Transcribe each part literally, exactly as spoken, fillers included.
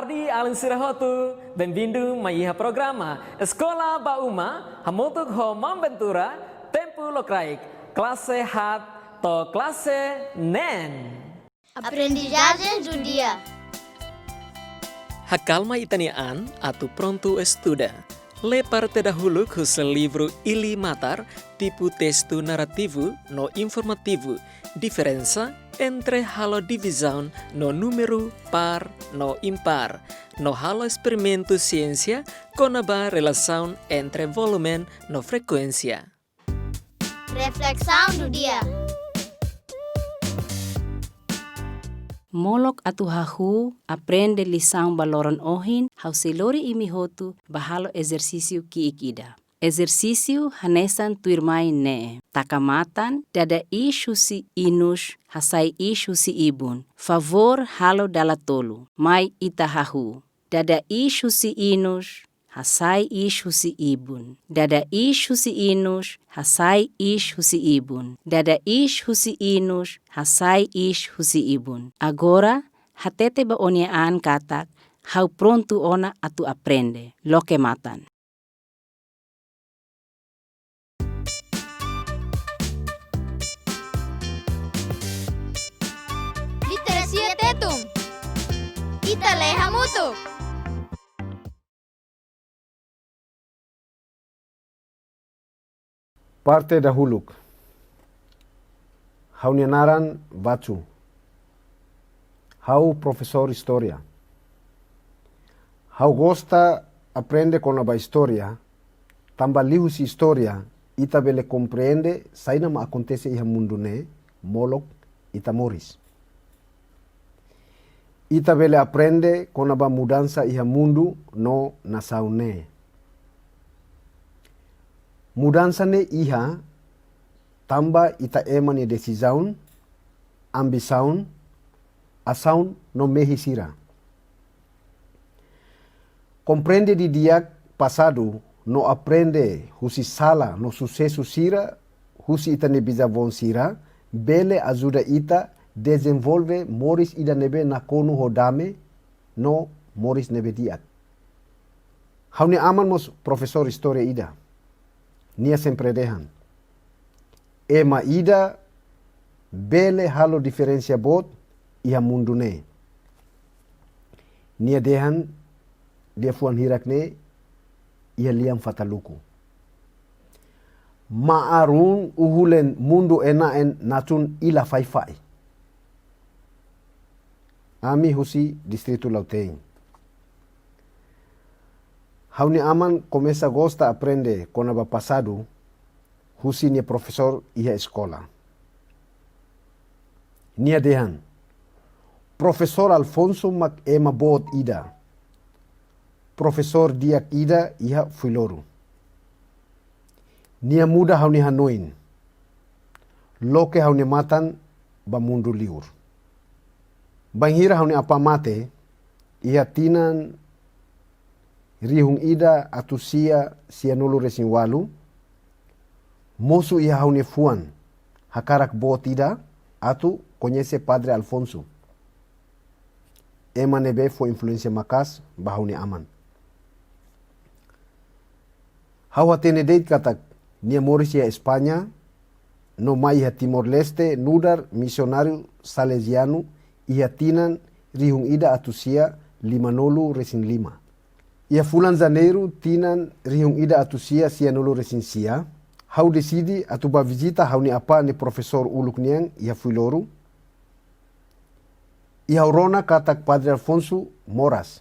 Tarde, alin sira hotu, bem-vindo mai iha programa Eskola ba Uma, hamutuk ho Maun Ventura, tempu lokraik, klase haat to'o klase neen. Aprendizagem do dia. Hakalma ita-nia an atu prontu estuda. Lee parte dahuluk husi livru Ili Matar, tipu testu narrativu no informativu, diferensa entre halo divizaun no númeru par no impar, no halo esperimentu siénsia kona-ba relasaun entre volume no frekuénsia. Reflexão do dia. Molok atu hahú aprende lisaun ba loron ohin, ha'u sei lori imi hotu ba halo ezersísiu ki'ik ida. Ezersísiu hanesan tuirmai ne'e: taka matan, dada iis husi inus, hasai iis husi ibun. Favór halo dala tolu. Mai ita hahú. Dada iis husi inus, hasai iis husi ibun. Dada iis husi inus, hasai iis husi ibun. Dada iis husi inus, hasai iis husi ibun. Agora, hatete ba ó-nia an katak, ha'u prontu ona atu aprende. Loke matan. Literasia Tetun. Ita lee hamutuk. Parte dahuluk. Ha'u-nia naran Vacu. Ha'u profesór istória. Ha'u gosta aprende kona-ba istória, tanba liuhusi istória, ita bele komprende saida mak akontese iha mundu ne'e, molok ita moris. Ita bele aprende kona-ba mudansa iha mundu no nasaun ne'e. Mudansa ne'e iha tanba ita ema nia desizaun, ambisaun, asaun no mehi sira. Komprende didi'ak pasadu no aprende husi sala no susesu sira husi ita-nia bizavón sira, bele ajuda ita dezenvolve moris ida ne'ebé nakonu ho dame no moris ne'ebé di'ak. Ha'u-nia aman mós profesór istória ida. Nia sempre dehan: ema ida bele halo diferensa boot iha mundu ne'e. Nia dehan liafuan hirak-ne'e iha lian Fataluku: Ma'arun uhulen mundu ena'en natun ila fai-fai. Ami husi distritu Lautein. Ha'u-nia aman komesa gosta aprende kona-ba pasadu husi nia profesór iha eskola. Nia dehan: Profesór Alfonso mak ema boot ida. Profesór di'ak ida iha Fuiloro. Nia muda ha'u-nia hanoin. Loke ha'u-nia matan ba mundu liur. Bainhira ha'u-nia apá mate, iha tinan rihun ida atus sia sianulu-resin-ualu, mosu iha ha'u-nia fuan hakarak boot ida atu koñese Padre Alfonso, ema ne'ebé fó influénsia maka'as ba ha'u-nia aman. Ha'u hatene de'it katak nia moris iha España, no mai iha Timor-Leste nu'udar misionáriu salezianu iha tinan rihun ida atus sia limanulu-resin-lima. Iha fulan Janeiru tinan rihun ida atus sia sianulu-resin-sia, ha'u deside atu bá vizita ha'u-nia apá nia profesór uluk nian iha Fuiloro. I ha'u rona katak Padre Alfonso moras.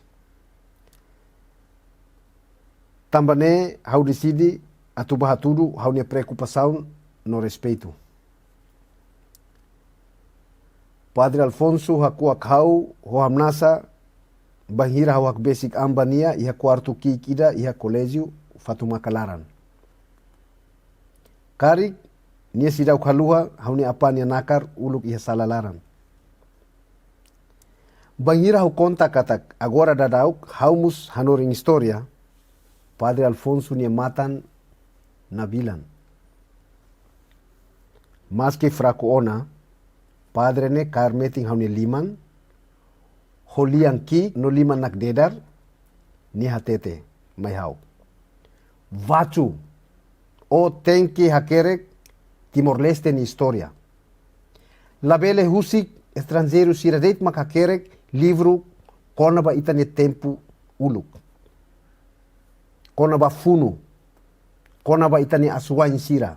Tanba ne'e ha'u deside atu bá hatudu ha'u-nia preokupasaun no respeitu. Padre Alfonso hakuak ha'u ho hamnasa bainhira ha'u hakbesik an ba nia iha kuartu ki'ik ida iha Koléjiu Fatumaka laran. Karik nia seidauk haluha ha'u-nia apá nia nakar uluk iha sala laran. Bainhira ha'u konta katak agora daudauk ha'u mós hanorin istória, Padre Alfonso nia matan nabilan. Maski fraku ona, padre ne'e kaer metin ha'u-nia liman, Ho lian ki'ik no liman nakdedar, nia hatete mai ha'u: Vacu, ó tenke hakerek Timor-Leste nia istória. Labele husik estranjeiru sira de'it mak hakerek livru kona-ba ita-nia tempu uluk, kona-ba funu, kona-ba ita-nia asuwa'in sira.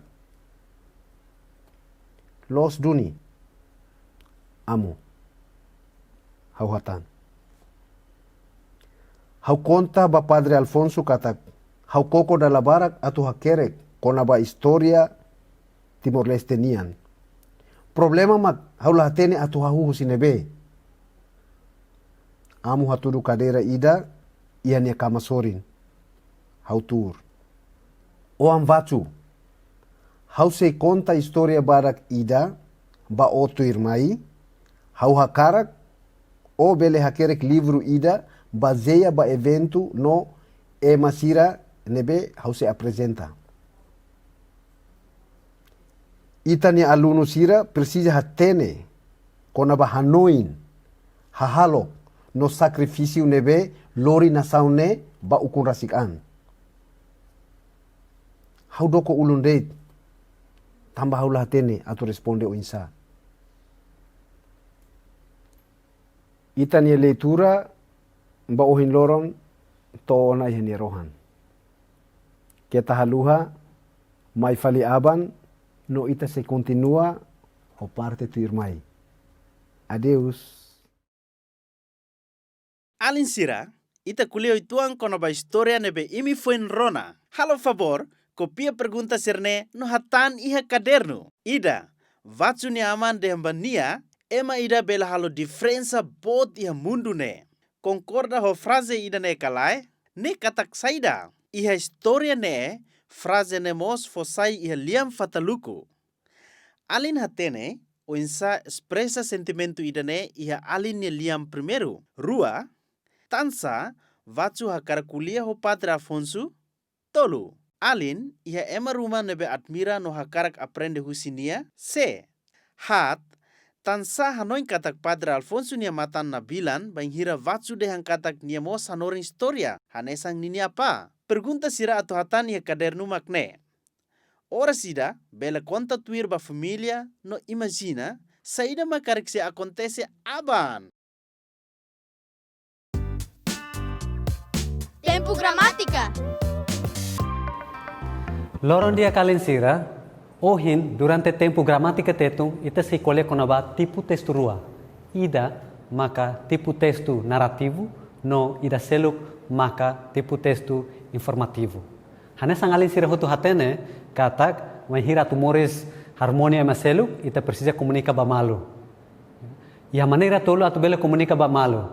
Loos duni, Amu, ha'u hatán. Ha'u konta ba Padre Alfonso katak ha'u koko dala barak atu hakerek kona-ba istória Timor-Leste nian. Problema mak ha'u la hatene atu hahú husi ne'ebé. Amu hatudu kadeira ida iha nia kama sorin. Ha'u tuur. Oan Vacu, ha'u sei konta istória badak ida ba ó tuirmai. Ha'u hakarak ó bele hakerek livru ida bazeia ba eventu no ema sira ne'ebé ha'u sei aprezenta. Ita-nia alunu sira presiza hatene kona-ba hanoin, hahalok no sakrifísiu ne'ebé lori nasaun ne'e ba ukun rasik an. Ha'u doko ulun de'it, tanba ha'u la hatene atu responde oinsá. Ita-nia leitura ba ohin loron to'o ona iha nia rohan. Keta haluha mai fali aban no ita sei kontinua ho parte tuirmai. Adeus. Alin sira, ita ko'alia uitoan kona-ba istória ne'ebé imi foin rona. Halo favór, kopia pergunta sira-ne'e no hatán iha kadernu. Ida, Vacu nia aman dehan ba nia, ema ida bele halo diferensa boot iha mundu ne'e. Konkorda ho fraze ida-ne'e ka lae? Ne'e katak saida? Iha istória ne'e, fraze ne'e mós fó sai iha lian Fataluku. Alin hatene oinsá espresa sentimentu ida-ne'e iha alin nia lian primeiru. Rua, tansá Vacu hakarak ko'alia ho Padre Afonso? Tolu, alin iha ema ruma ne'ebé admira no hakarak aprende husi nia? Se, haat, tansá hanoin katak Padre Alfonso nia matan nabilan bainhira Vacu dehan katak nia mós hanorin istória hanesan ninia apá? Pergunta sira atu hatán iha kadernu mak ne'e. Oras ida, bele konta tuir ba família no imajina saida mak karik sei akontese aban. Tempu gramátika. Loron di'ak alin sira, ohin durante tempu gramátika Tetun, ita sei ko'alia kona-ba tipu testu rua. Ida maka tipu testu narrativu, no ida seluk maka tipu testu informativu. Hanesan alin sira hotu hatene katak, bainhira atu moris harmonia ema seluk, ita presiza komunika ba malu. Iha maneira tolu atu bele komunika ba malu.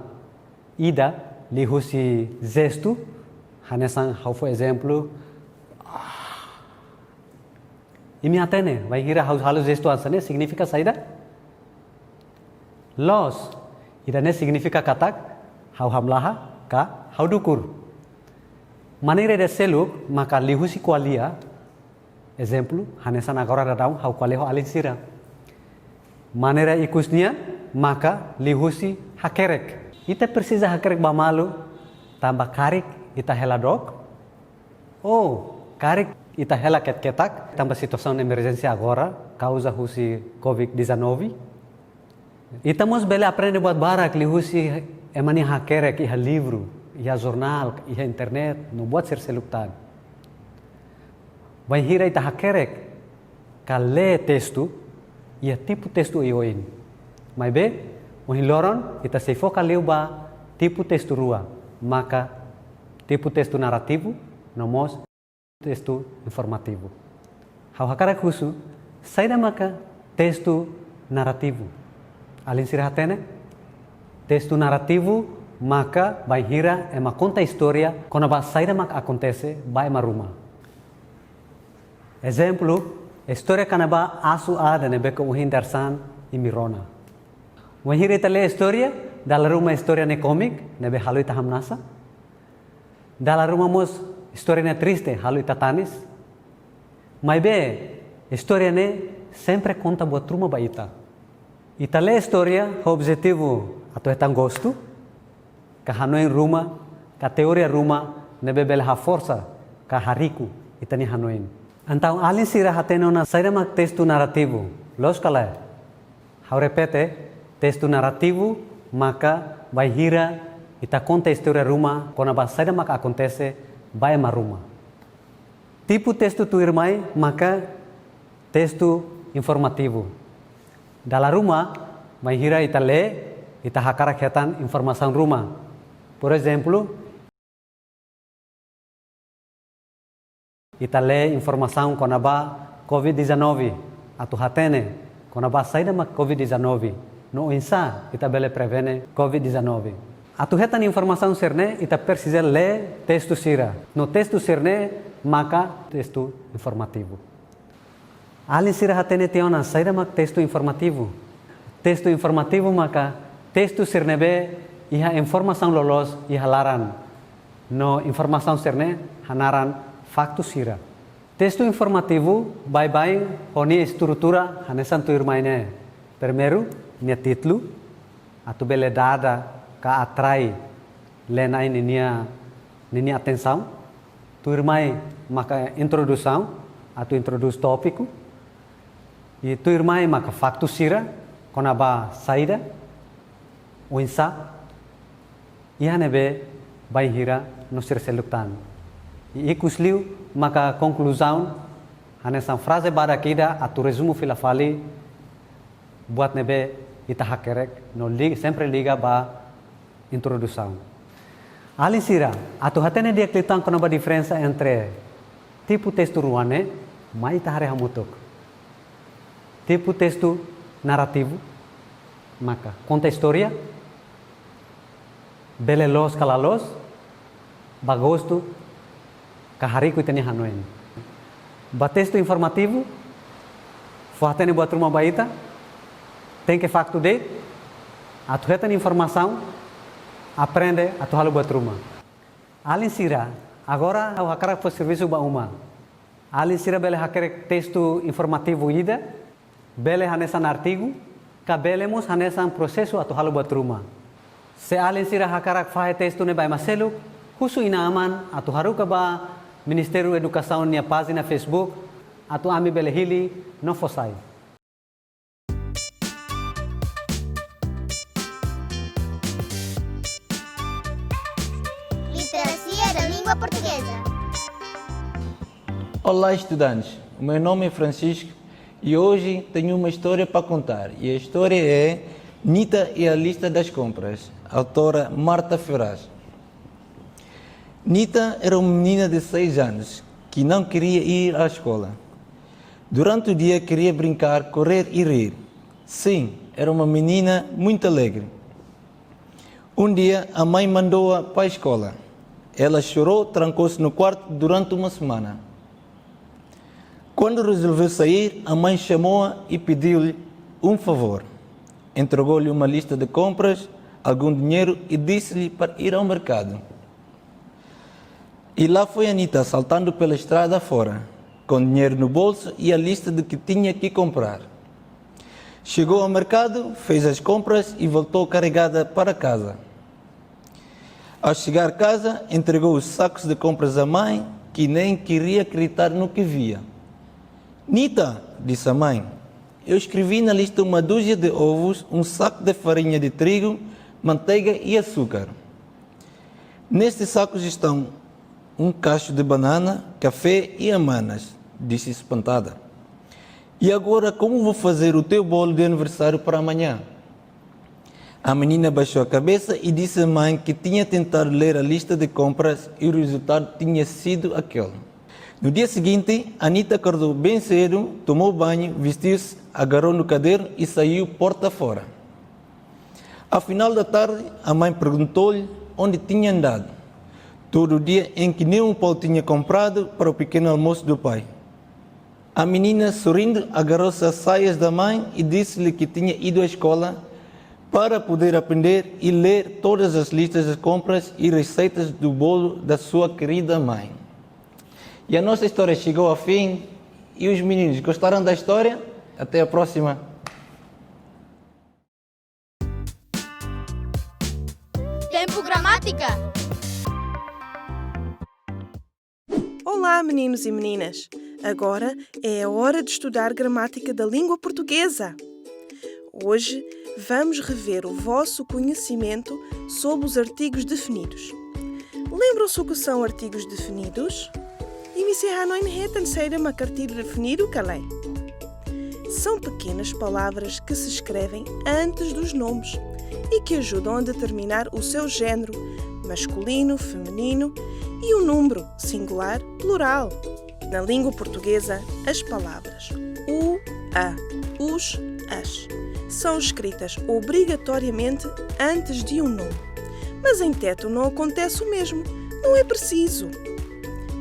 Ida, liuhusi jestu, hanesan ha'u fó ezemplu. Imi hatene, bainhira ha'u halo jestu hanesan ne'e signifika saida? Loos, ida-ne'e signifika katak, ha'u hamlaha, ka ha'u dukur. Maneira ida seluk, maka liuhusi ko'alia, ezemplu, hanesan agora daudaun ha'u ko'alia ho alin sira. Maneira ikus nian, maka liuhusi hakerek. Ita presiza hakerek ba malu, tanba karik ita hela dook. Ou karik ita hela ket-ketak, tanba situasaun emerjénsia agora, kauza husi covid dezanove. Ita mós bele aprende buat barak liuhusi ema nia hakerek iha livru, iha jornál, iha internet, no buat sira seluk tan. Bainhira ita hakerek ka lee testu, iha tipu testu oioin. Maibé, ohin loron, ita sei foka liu ba tipu testu rua, maka tipu testu narrativu, no mós testu informativu. Ha'u hakarak husu, saida maka testu narrativu? Alin sira hatene? Testu narrativu maka bainhira ema konta istória kona-ba saida maka akontese ba ema ruma. Ezemplu, istória kona-ba asu aat ne'ebé ke ohin dadeer-saan imi rona. Bainhira ita lee istória, dala ruma istória ne'e kómiku, ne'ebé halo ita hamnasa. Dala ruma mós istória ne'e triste, halo ita tanis. Maibé, istória ne'e sempre konta buat ruma ba ita. Ita lee istória ho objetivu atu hetan gostu, hanoin ruma, ka teoria ruma ne'ebé bele haforsa ka hariku ita-nia hanoin. Entaun alin sira hatene ona saida mak testu narrativu, loos ka lae? Ha'u repete, testu narrativu maka bainhira ita konta istória ruma kona-ba saida mak akontese ba ema ruma. Tipu testu tuirmai maka testu informativu. Dala ruma, bainhira ita lee, ita hakarak hetan informasaun ruma. Porezemplu, ita lee informasaun kona-ba covid dezanove, atu hatene kona-ba saida mak covid dezanove, no oinsá ita bele prevene covid dezanove. Atu hetan informasaun sira-ne'e, ita presiza lee testu sira. No testu sira-ne'e maka testu informativu. Alin sira hatene tiha ona saida mak testu informativu? Testu informativu maka testu sira ne'ebé iha informasaun loloos iha laran. No informasaun sira-ne'e hanaran faktu sira. Testu informativu baibain ho nia estrutura hanesan tuirmai ne'e. Primeiru, nia títulu, atu bele dada ka atrai lee-na'in ninia, ninia atensaun. Tuirmai maka introdusaun, atu introdús tópiku. I tuirmai maka faktu sira kona-ba saida, oinsá, iha ne'ebé, bainhira no sira seluk tan. I ikusliu maka konkluzaun, hanesan fraze badak ida atu rezumu fila fali buat ne'ebé ita hakerek no li-, sempre liga ba introdusaun. Alin sira, atu hatene di'ak liután kona-ba diferensa entre tipu testu rua ne'e, mai ita haree hamutuk. Tipu testu narrativu, maka konta istória, bele loos ka la loos, ba gostu ka hariku ita-nia hanoin. Ba testu informativu, fó hatene buat ruma ba ita, tenke faktu de'it, atu hetan informasaun, aprende atu halo buat ruma. Alin sira, agora ha'u hakarak fó servisu ba uma. Alin sira bele hakerek testu informativu ida, bele hanesan artigu, ka bele mós hanesan prosesu atu halo buat ruma. Se alin sira hakarak fahe testu ne'e ba ema seluk, husu inan-aman atu haruka ba Ministériu Edukasaun nia pájina Facebook, atu ami bele hili no fó sai. Literacia da língua portuguesa. Olá, estudantes. O meu nome é Francisco e hoje tenho uma história para contar. E a história é Nita e a Lista das Compras, autora Marta Ferraz. Nita era uma menina de seis anos que não queria ir à escola. Durante o dia queria brincar, correr e rir. Sim, era uma menina muito alegre. Um dia, a mãe mandou-a para a escola. Ela chorou, trancou-se no quarto durante uma semana. Quando resolveu sair, a mãe chamou-a e pediu-lhe um favor. Entregou-lhe uma lista de compras, algum dinheiro e disse-lhe para ir ao mercado. E lá foi a Nita saltando pela estrada fora, com dinheiro no bolso e a lista de que tinha que comprar. Chegou ao mercado, fez as compras e voltou carregada para casa. Ao chegar casa, entregou os sacos de compras à mãe, que nem queria acreditar no que via. "Nita", disse a mãe, "eu escrevi na lista uma dúzia de ovos, um saco de farinha de trigo, manteiga e açúcar. Nestes sacos estão um cacho de banana, café e amanas", disse espantada. "E agora como vou fazer o teu bolo de aniversário para amanhã?" A menina baixou a cabeça e disse à mãe que tinha tentado ler a lista de compras e o resultado tinha sido aquele. No dia seguinte, Anita acordou bem cedo, tomou banho, vestiu-se, agarrou no caderno e saiu porta fora. Ao final da tarde, a mãe perguntou-lhe onde tinha andado todo o dia em que nem um pão tinha comprado para o pequeno almoço do pai. A menina, sorrindo, agarrou-se às saias da mãe e disse-lhe que tinha ido à escola para poder aprender e ler todas as listas das compras e receitas do bolo da sua querida mãe. E a nossa história chegou ao fim. E os meninos gostaram da história? Até a próxima. Tempu Gramátiku. Olá, meninos e meninas! Agora é a hora de estudar gramática da língua portuguesa. Hoje vamos rever o vosso conhecimento sobre os artigos definidos. Lembram-se o que são artigos definidos? Imi sei hanoin hetan saida mak artigu definidu ka lae? São pequenas palavras que se escrevem antes dos nomes e que ajudam a determinar o seu género, masculino, feminino, e o número, singular, plural. Na língua portuguesa, as palavras o, a, os, as são escritas obrigatoriamente antes de um nome. Mas em tétum não acontece o mesmo, não é preciso.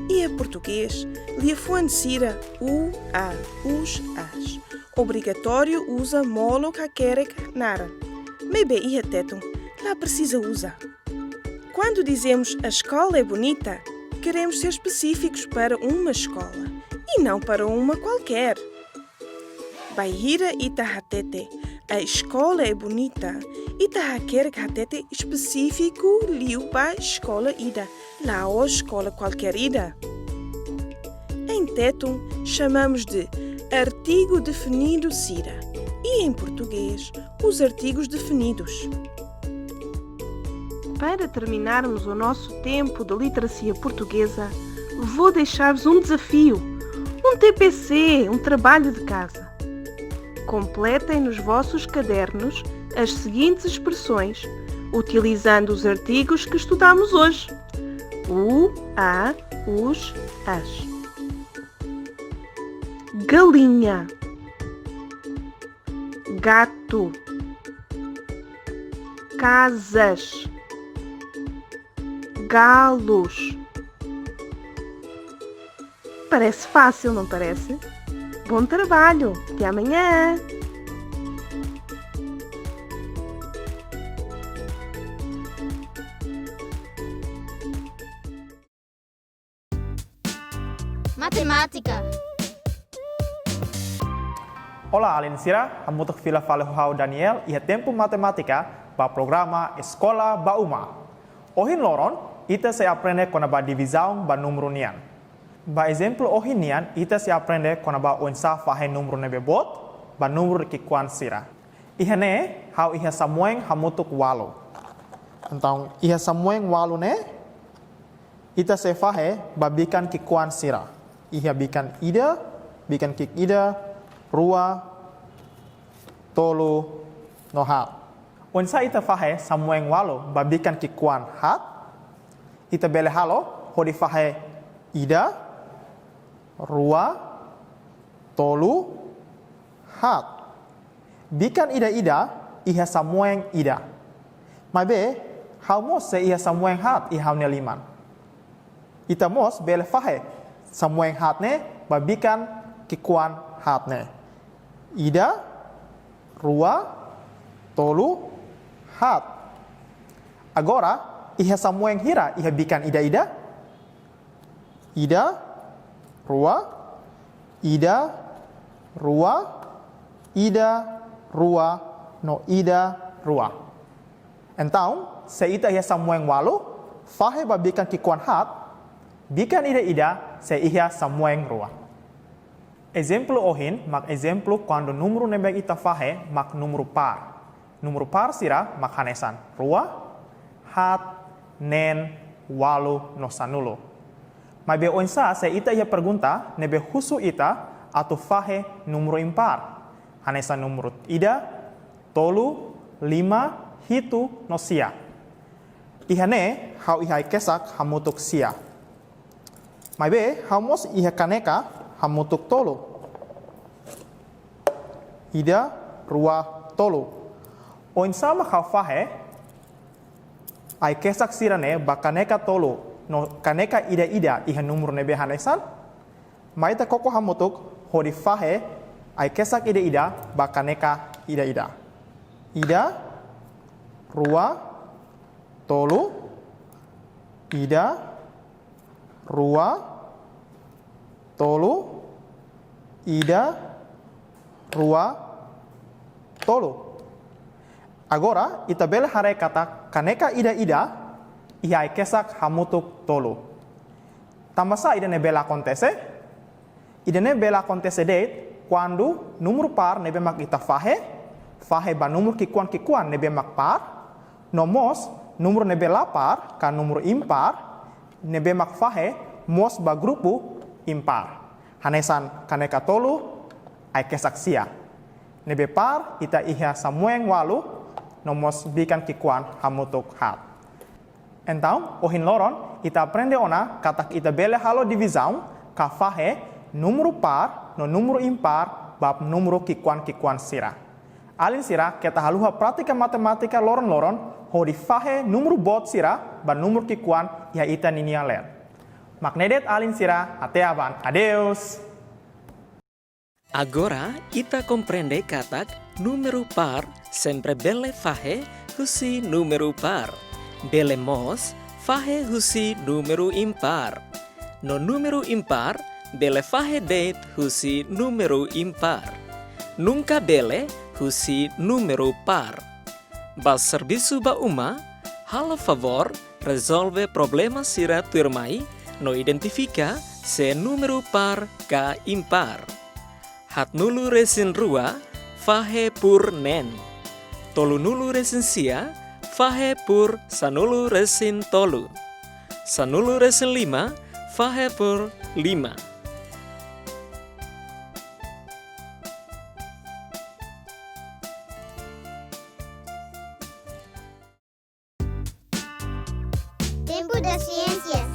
Iha portugés, liafuan sira o, a, os, as obrigatóriu uza molok hakerek naran. Maibé iha tétum, la presiza uza. Quando dizemos "a escola é bonita", queremos ser específicos para uma escola e não para uma qualquer. Bainhira ita hatete "a escola é bonita", ita hakerek hatete espesífiku liu ba eskola ida, la'ós eskola qualquer ida. Em tétum, chamamos de artigo definido sira e, em português, os artigos definidos. Para terminarmos o nosso tempo de literacia portuguesa, vou deixar-vos um desafio, um T P C, um trabalho de casa. Completem nos vossos cadernos as seguintes expressões, utilizando os artigos que estudamos hoje: o, a, os, as. Galinha. Gato. Casas. Galos. Parece fácil, não parece? Bom trabalho! Até amanhã! Matemátika. Olá, alin sira, hamutuk fila fali ho ha'u Daniel, iha tempu matemátika, ba programa Eskola ba Uma. Ohin loron, ita sei aprende kona-ba divizaun ba númeru nian. Ba ezemplu ohin nian, ita sei aprende kona-ba oinsá fahe númeru ne'ebé boot, ba númeru ki'ikoan sira. Iha ne'e, ha'u iha samueng hamutuk ualu. Entaun, iha samueng ualu ne'e, ita sei fahe ba bikan ki'ikoan sira. Iha bikan ida, bikan ki'ik ida, rua, tolu, no haat. Oinsá ita fahe samueng ualu ba bikan ki'ikoan haat? Ita bele halo hodi fahe ida, rua, tolu, haat. Bikan ida-ida iha samueng ida. Maibé, ha'u mós sei iha samueng haat iha ha'u-nia liman. Ita mós bele fahe samueng haat ne'e ba bikan ki'ikoan haat ne'e. Ida, rua, tolu, haat. Agora, iha samueng hira iha bikan ida-ida? Ida, rua, ida, rua, ida, rua, no ida, rua. Entaun, se ita iha samueng ualu, fahe ba bikan ki'ikoan haat, bikan ida-ida sei iha samueng rua. Ezemplu ohin mak ezemplu kuandu númeru ne'ebé ita fahe mak númeru par. Númeru par sira mak hanesan rua, haat, neen, ualu no sanulu. Maibé oinsá se ita iha pergunta ne'ebé husu ita atu fahe númeru ímpar, hanesan númeru ida, tolu, lima, hitu no sia? Iha ne'e ha'u iha ai-kesak hamutuk sia. Maibé, ha'u mós iha kaneka hamutuk tolu. Ida, rua, tolu. Oinsá mak ha'u fahe ai-kesak sira-ne'e ba kaneka tolu no kaneka ida-ida iha númeru ne'ebé hanesan? Mai ita koko hamutuk hodi fahe ai-kesak ida-ida ba kaneka ida-ida. Ida, rua, tolu, ida, rua, tolu, ida, rua, tolu. Agora, ita bele haree katak kaneka ida-ida iha ai-kesak hamutuk tolu. Tanbasá ida-ne'e bele akontese? Ida-ne'e bele akontese de'it kuandu númeru par ne'ebé mak ita fahe, fahe ba númeru ki'ikoan-ki'ikoan ne'ebé mak par, no mós númeru ne'ebé la par, ka númeru ímpar, ne'ebé mak fahe mós ba grupu ímpar. Hanesan kaneka tolu, ai-kesak sia. Ne'ebé par, ita iha samueng ualu, no mós bikan ki'ikoan hamutuk haat. Entaun, ohin loron, ita aprende ona katak ita bele halo divizaun, ka fahe, númeru par, no númeru ímpar, ba númeru ki'ikoan-ki'ikoan sira. Alin sira, keta haluha pratika matemátika loron-loron, hodi fahe númeru boot sira, ba númeru ki'ikoan iha ita-nia leet. Mak ne'e de'it alin sira, até aban. Adeus! Agora, ita komprende katak númeru par sempre bele fahe husi númeru par. Bele mós fahe husi númeru ímpar. No númeru ímpar bele fahe de'it husi númeru ímpar. Nunka bele husi númeru par. Ba servisu ba uma, halo favór rezolve problema sira tuirmai no identifika se númeru par ka ímpar. Haatnulu-resin-rua fahe por neen. Tolunulu-resin-sia fahe por sanulu-resin-tolu. Sanulu-resin-lima fahe por lima. Tempu das Siénsias.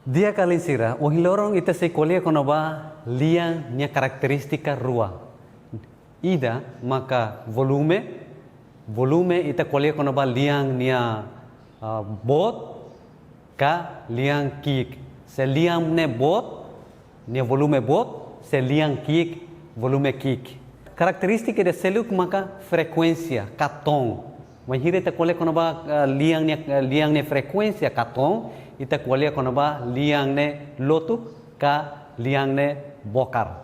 Di'ak alin sira, ohin loron ita sei ko'alia kona-ba lian nia karakterístika rua. Ida maka volume, volume ita ko'alia kona-ba lian nia, ah, boot, ka lian ki'ik. Se lian ne'e boot, nia volume boot, se lian ki'ik, volume ki'ik. Karakterístika ida seluk maka frekuénsia, ka toon. Wainhira ita ko'alia kona-ba, eh, lian nia, eh, lian nia frekuénsia, ka toon, ita ko'alia kona-ba lian ne'e lotuk, ka lian ne'e bokar.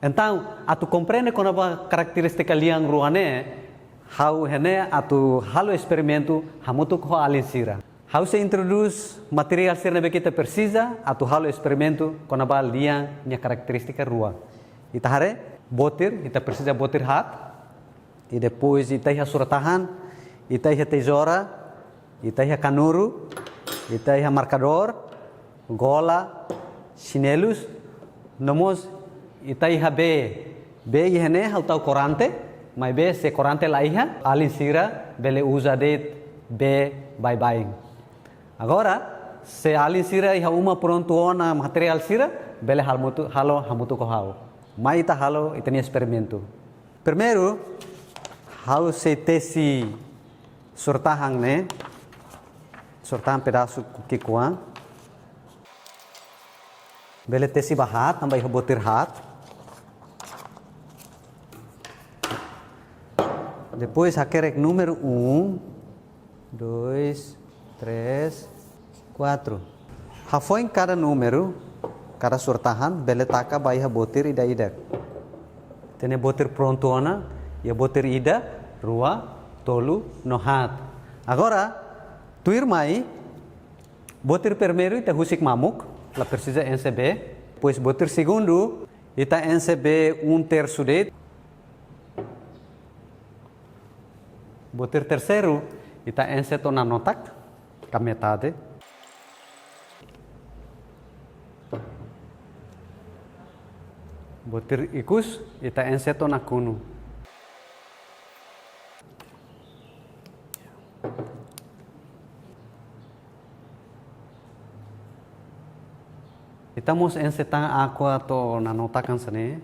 Entaun, atu komprende kona-ba karakterístika lian rua ne'e, ha'u iha ne'e atu halo esperimentu hamutuk ho alin sira. Ha'u sei introdús materiál sira ne'ebé ke ita presiza atu halo esperimentu kona-ba lian nia karakterístika rua. Ita haree, botir, ita presiza botir haat. I depois ita iha surat-tahan, ita iha tezoura, ita iha kanuru, ita iha markadór, gola, xinelus, no mós ita iha bee. Bee iha ne'e ha'u tau korante, maibé se korante la iha, alin sira bele uza de'it bee baibain. Agora, se alin sira iha uma prontu ona materiál sira, bele halo hamutuk, halo hamutuk ho ha'u. Mai ita halo ita-nia esperimentu. Primeiru, ha'u sei tesi surat-tahan ne'e, surat-tahan pedasu ki'ikoan. Bele tesi ba haat, tanba iha botir haat. Depois hakerek númeru um, dois, três, quatro. Hafoin kada númeru, kada surat-tahan, bele taka ba iha botir ida-idak. Ita-nia botir prontu ona, iha botir ida, rua, tolu, no haat. Agora, tuirmai, botir primeiru ita husik mamuk, la presiza enxe bee. Depois botir segundu, ita enxe bee um terço de'it. Botir terseiru, ita enxe to'o nanotak, ka metade. Botir ikus, ita enxe to'o nakonu. Ita mós enxe tan Aqua to'o nanotak hanesan ne'e.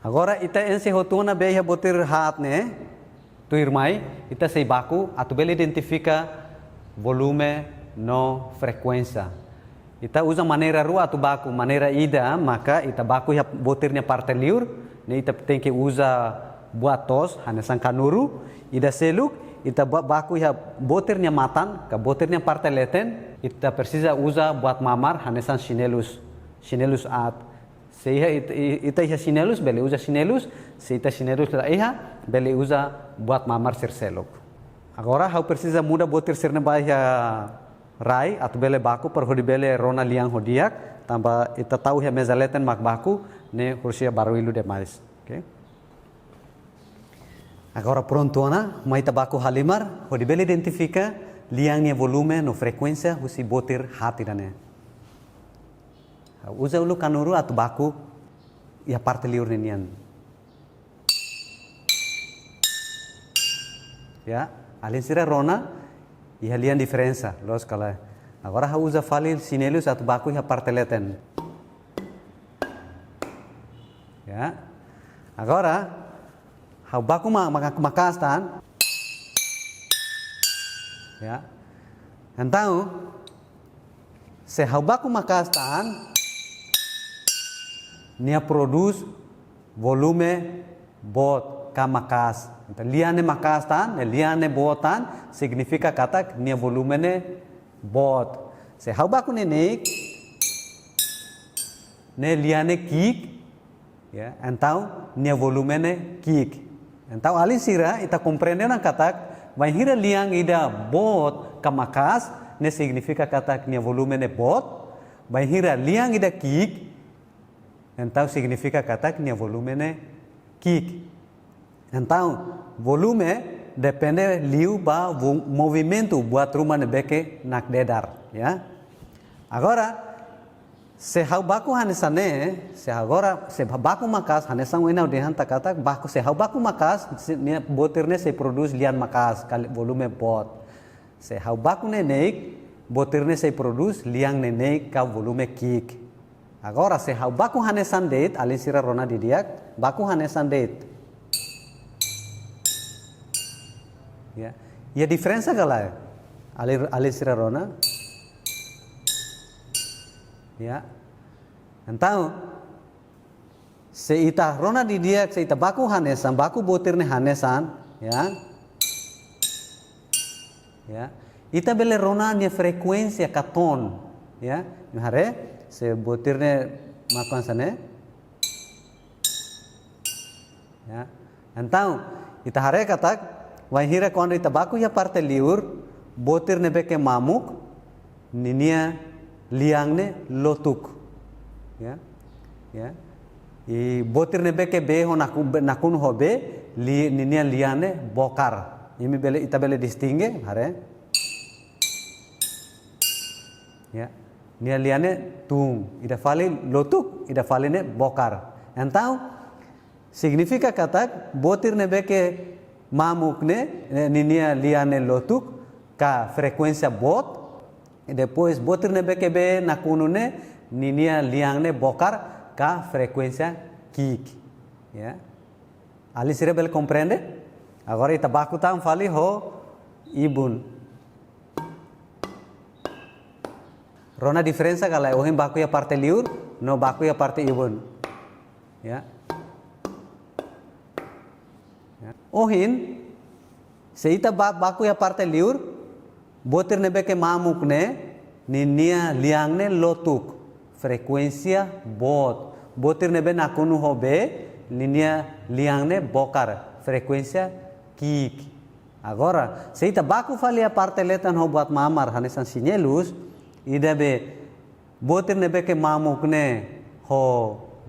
Agora ita enxe hotu ona bee iha botir haat ne'e. Tuirmai, ita sei baku atu bele identifika volume no frekuénsia. Ita uza maneira rua atu baku, maneira ida maka ita baku iha botir nia parte liur, ne'e ita tenke uza buat toos, hanesan kanuru, ida seluk, ita ba-, baku iha botir nia matan, ka botir nia parte leten, ita presiza uza buat mamar, hanesan xinelus, xinelus aat. Se iha it-, i-, ita iha xinelus, bele uza xinelus, se ita xinelus la iha, bele uza buat mamar sira seluk. Agora ha'u presiza muda botir sira-ne'e ba iha rai atu bele baku para hodi bele rona lian ho di'ak, tanba ita tau iha meza leten mak baku ne'e husik barullu demais. Oke. Agora prontu ona, mai ita baku halimar, hodi bele identifika lian nia volume no frekuénsia husi botir haat ida-ne'e. Uza uluk kanuru atu baku iha parte liur ninian. Ya, alin sira rona, iha lian diferensa, loos ka lae. Agora ha'u uza fali xinelus atu baku iha parte leten. Ya. Agora, ha'u baku ma-, ma-, maka'as tan. Ya. Entaun, se ha'u baku maka'as tan, nia prodús volume boot ka maka'as. Entaun, lian ne'e maka'as tan, ne'e lian ne'e boot tan, signifika katak nia volume ne'e boot. Se ha'u baku neineik, ne'e lian ne'e ki'ik, ya, entaun nia volume ne'e ki'ik. Entaun alin sira, ita komprende ona katak, bainhira lian ida boot ka maka'as, ne'e signifika katak nia volume ne'e boot, bainhira lian ida ki'ik, entaun signifika katak nia volume ne'e ki'ik. Entaun, volume depende liu ba vo-, movimentu buat ruma ne'ebé ke nakdedar, ya. Agora, se ha'u baku hanesan ne'e, se agora, se ba-, baku maka'as hanesan ohin ha'u dehan tan katak, baku, se ha'u baku maka'as, se nia botir ne'e sei prodús lian maka'as, ka volume boot. Se ha'u baku neineik, botir ne'e sei prodús lian neineik ka volume ki'ik. Agora, se ha'u baku hanesan de'it, alin sira rona didi'ak, baku hanesan de'it. Ya. Ya, diferensa ka lae? Alin, alin sira rona. Ya. Entaun, se ita rona didi'ak, se ita baku hanesan, baku botir ne'e hanesan, ya. Ya. Ita bele rona nia frekuénsia ka ton, ya. Imi haree, se botir ne'e makan sana. Ya. Entaun, ita haree katak, bainhira kuandu ita baku iha parte liur, botir ne'ebé ke mamuk, ninia lian ne'e lotuk. Ya. Ya. I botir ne'ebé ke bee ho naku-, be-, nakonu ho bee, li-, ninia lian ne'e bokar. Imi bele, ita bele distinge, haree. Ya. Nia lian ne'e tun, ida fali lotuk, ida fali ne'e bokar. Entaun, signifika katak, botir ne'ebé ke mamuk ne'e, eh, ninia lian ne'e lotuk, ka frekuénsia boot, i depois botir ne'ebé ke bee nakonu ne'e, ninia lian ne'e bokar, ka frekuénsia ki'ik. Ya. Alin sira bele komprende? Agora ita baku tan fali ho ibun. Rona diferensa ka lae ohin baku iha parte liur, no baku iha parte ibun. Ya. Ya. Ohin, se ita ba-, baku iha parte liur, botir ne'ebé ke mamuk ne'e, ninia lian ne'e lotuk, frekuénsia boot. Botir ne'ebé nakonu ho bee, ninia lian ne'e bokar, frekuénsia ki'ik. Agora, se ita baku fali iha parte leten ho buat mamar, hanesan xinelus, ida be botir ne'ebé ke mamuk ne'e ho,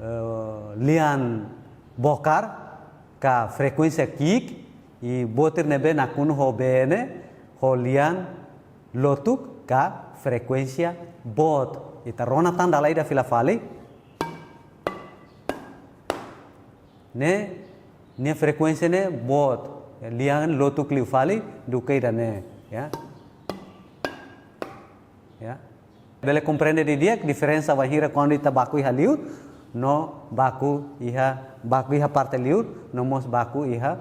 eh, lian bokar ka frekuénsia ki'ik, i botir ne'ebé nakonu ho bee ne'e ho lian lotuk ka frekuénsia boot. Ita rona tan dala ida fila fali. Ne'e, nia frekuénsia ne'e boot. Lian lotuk liu fali duké ida-ne'e, ya. Ya. Bele komprende didi'ak diferensa bainhira kuandu ita baku iha liur, no baku iha, baku iha parte liur, no mós baku iha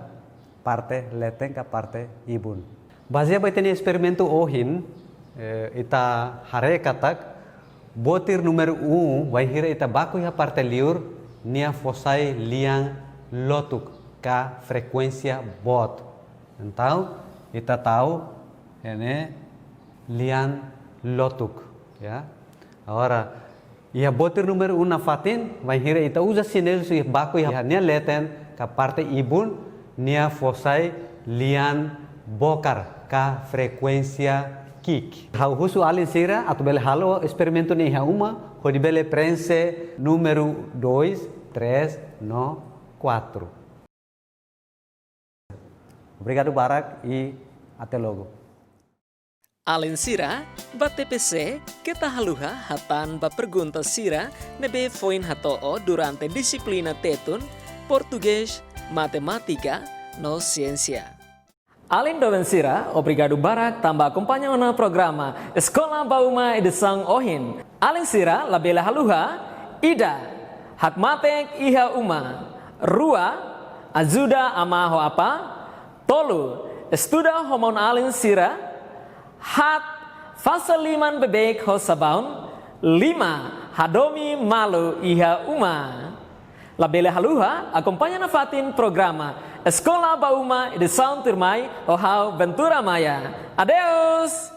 parte leten ka parte ibun. Bazeia ba ita-nia esperimentu ohin, eh, ita haree katak, botir númeru um, bainhira ita baku iha parte liur, nia fó sai lian lotuk ka frekuénsia boot. Entaun, ita tau, ne'e, lian lotuk, ya. Agora, iha botir númeru um nafatin, bainhira ita uza xinelus baku iha nia leten, ka parte ibun, nia fó sai lian bokar, ka frekuénsia ki'ik. Ha'u husu alin sira atu bele halo esperimentu ne'e iha uma, hodi bele prenxe númeru dois, três no quatro. Obrigadu barak i até logo. Alin sira, ba T P C, keta haluha hatán ba pergunta sira ne'ebé foin hato'o durante dixiplina Tetun, Portugés, Matemátika, no Siénsia. Alin doben sira, obrigadu barak tanba akompaña ona programa Eskola ba Uma edisaun ohin. Alin sira labele haluha: ida, hakmatek iha uma; rua, ajuda amá ho apá; tolu, estuda ho maun-alin sira; haat, fase liman beibeik ho sabaun; lima, hadomi malu iha uma. Labele haluha akompaña nafatin programa Eskola ba Uma edisaun tuirmai ho ha'u, Ventura Maia. Adeus!